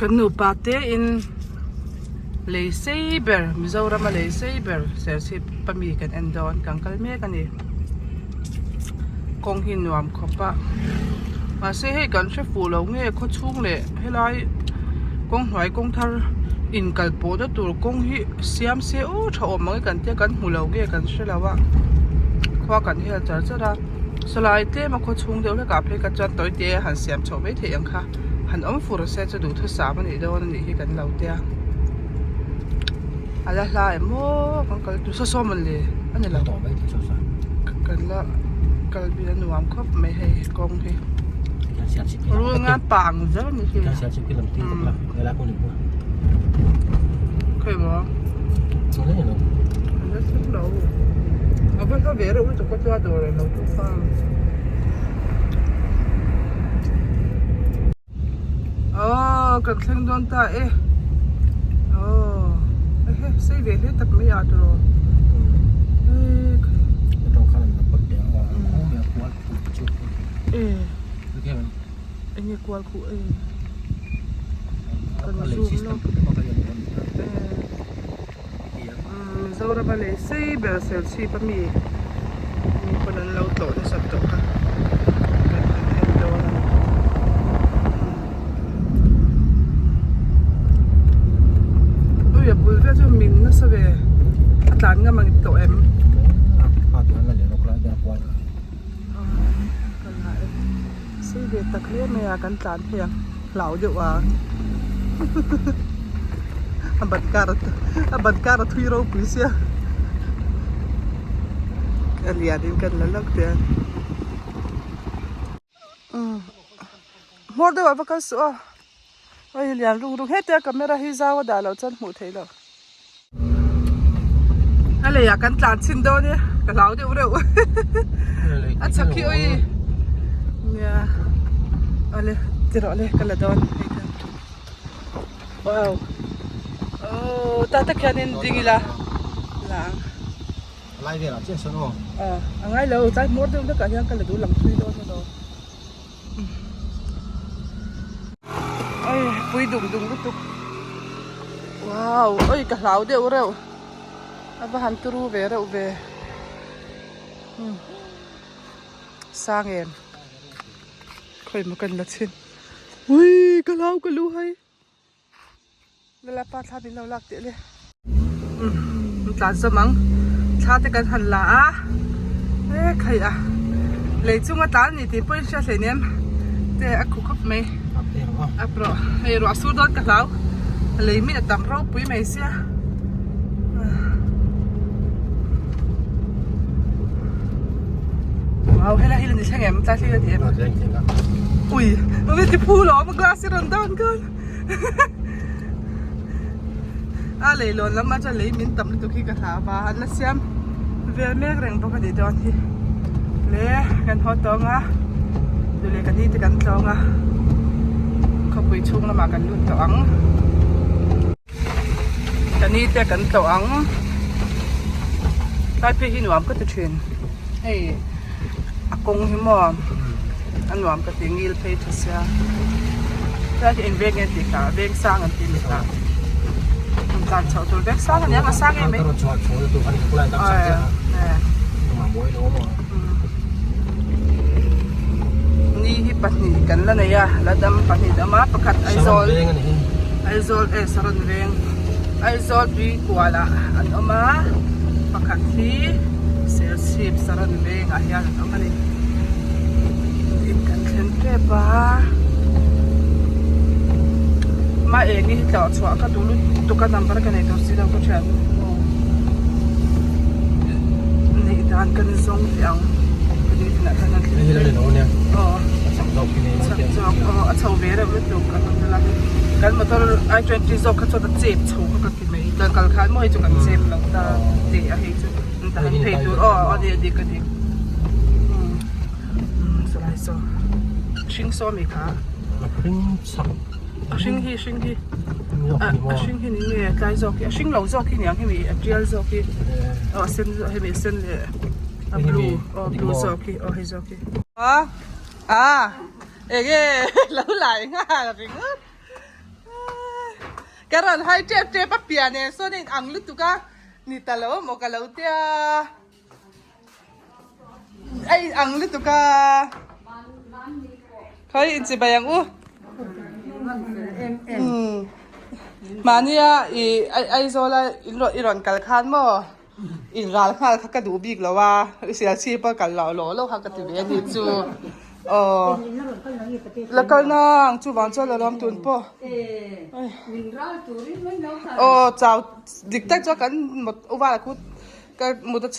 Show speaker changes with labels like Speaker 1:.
Speaker 1: Kan nupa te in lei sei ber Mizoram a lei sei ber Serchhip a mi kan en dawn kan kal mek a ni kawng hi nuam khawp a mahse hei kan hre fuh lo nge khaw chhung leh helai kawng hnuai kawng thar inkal pawhna tur kawng hi siam se aw tha awm ang e kan tia kan hmu lo nge kan hre lo a khua kan hel char char a sawlai tlem a khaw chhung deuh hlek ah phei kha chuan tawi te han siam chhoh mai theih ang kha han awm fur se chu duhthusam a nih dawn a nih hi kan lo tia a la hla em maw kan kal tur saw saw mawn le a ni lo kan la kal bil a nuam khawp mai hei kawng hi rul nga pang zel a ni hi khawi maw a la thleng lo a va hla ve reuh lutuk ka tia dawr lo tu kha. Aww kan thleng dawn ta e aww ehe sei ve hle tak mai a tawh enge kual khuh e kan zoom lawk Mizoram a lei sei ber Serchhip a mi mi pawn an lo tlawh nasat tawh kha kan han en dawn a ni. Ui a bul vel chu min nasa ve a tlan ngam ang tawh em? Sei ve tak hle mai a kan tlan phei a hlau deuh a a ban kar a ban kar a thui ropui sia a lian in kan la lawk teh a hmawr deuh ah va kal suh aw hei lian ruk ruk hetia camera hi zau a dah loh chuan hmuh theih loh. A lei ah kan tlan chhin dawn e ka hlau deuh reuh a chak hi awi nia awle ti rawh le ka la dawn hei kha wow oh tah tak hianin ding ila la ang
Speaker 2: lai velah chiah sawn aw
Speaker 1: a ngai lo tlai hmawr deuh hlekah hian ka la duh lang thui dawn alawm. Oi pui dum dum lutuk wow oi ka hlau deuh reuh a va han turu ve reuh ve umm sang em khawi maw kan la chhin ui ka hlau ka lu hai. Lala pa thla min lo lak teh le. Umm tlan zawm ang. Thla te kan han la a. E khai a. Lei chunga tlan a ni tih pawhin hriat hlei nem. Te a khu khawp mai. Ap rawh. Hei ruah sur dawn ka hlau. Lei min a tam ropui mai sia. Wow helai hi la ni thleng em? Tlai thleng la ni em? Ui ui ti phu lo a glass hi rawn dan khan. A leilawn lam atang lei min tam lutuk hi ka hlau va an la siam vel mek reng bawk a nih dawn hi le kan haw tawng a duh leh ka ni te kan tlawng a khawpui chhung lamah kan lut tawh ang ka ni te kan tlawh ang tlai phei hi nuam ka ti thin hei a kawng hi maw a nuam ka ti ngil phei tha sia helai hi eng veng nge tih kha veng sang an ti mi kha an tlan chhoh tur veng sang aniang a sang em mai ni hi pahnih kan la nei a la dam pahnih dam a pakhat Aizawl Aizawl e Saron veng Aizawl tui kualah an awm a pakhat hi Serchhip Saron vengah hian an awm a ni in kan thleng tep a mah eng hi tlawh chhuah ka duh lutuk a number ka nei tawh si lo ka thian neih dan kan zawng teh ang ka ni tinah hian an thleng aw chak zawk aw a chho ve reuh lutuk a kan motor i twenty zawk kha chuan a chep chho kha ka ti mai kan kal khan maw hei chu kan chep lo ta tih a hei chu ta han phei tur aw a dik a dik a dik umm sawlai saw hring saw mi kha
Speaker 2: a hring chak
Speaker 1: a hring hi hring hi a hring hi ni nge tlai zawk hi a hring lo zawk hi niang hemi a tial zawk hi aw a sen hemi a sen leh a blue aw blue zawk hi aw hei zawk hi a a enge lo lai nghal ringawt. Ka rawn hai tep tep a pian nen sawn a in ang lutuk a ni ta lo maw ka lo tia a in ang lutuk a khawi inchibai ang u mahnia i Aizawl a i rawn kal khan maw. In ral nghal kha ka duh bik lo a, i sial chhip a kal loh loh loh kha ka ti ve a ni chu. Aw. La kal nang chuvang chuan la lawm tun pawh. Aw chau dik tak chuan kan mut uvala khu ka mut a.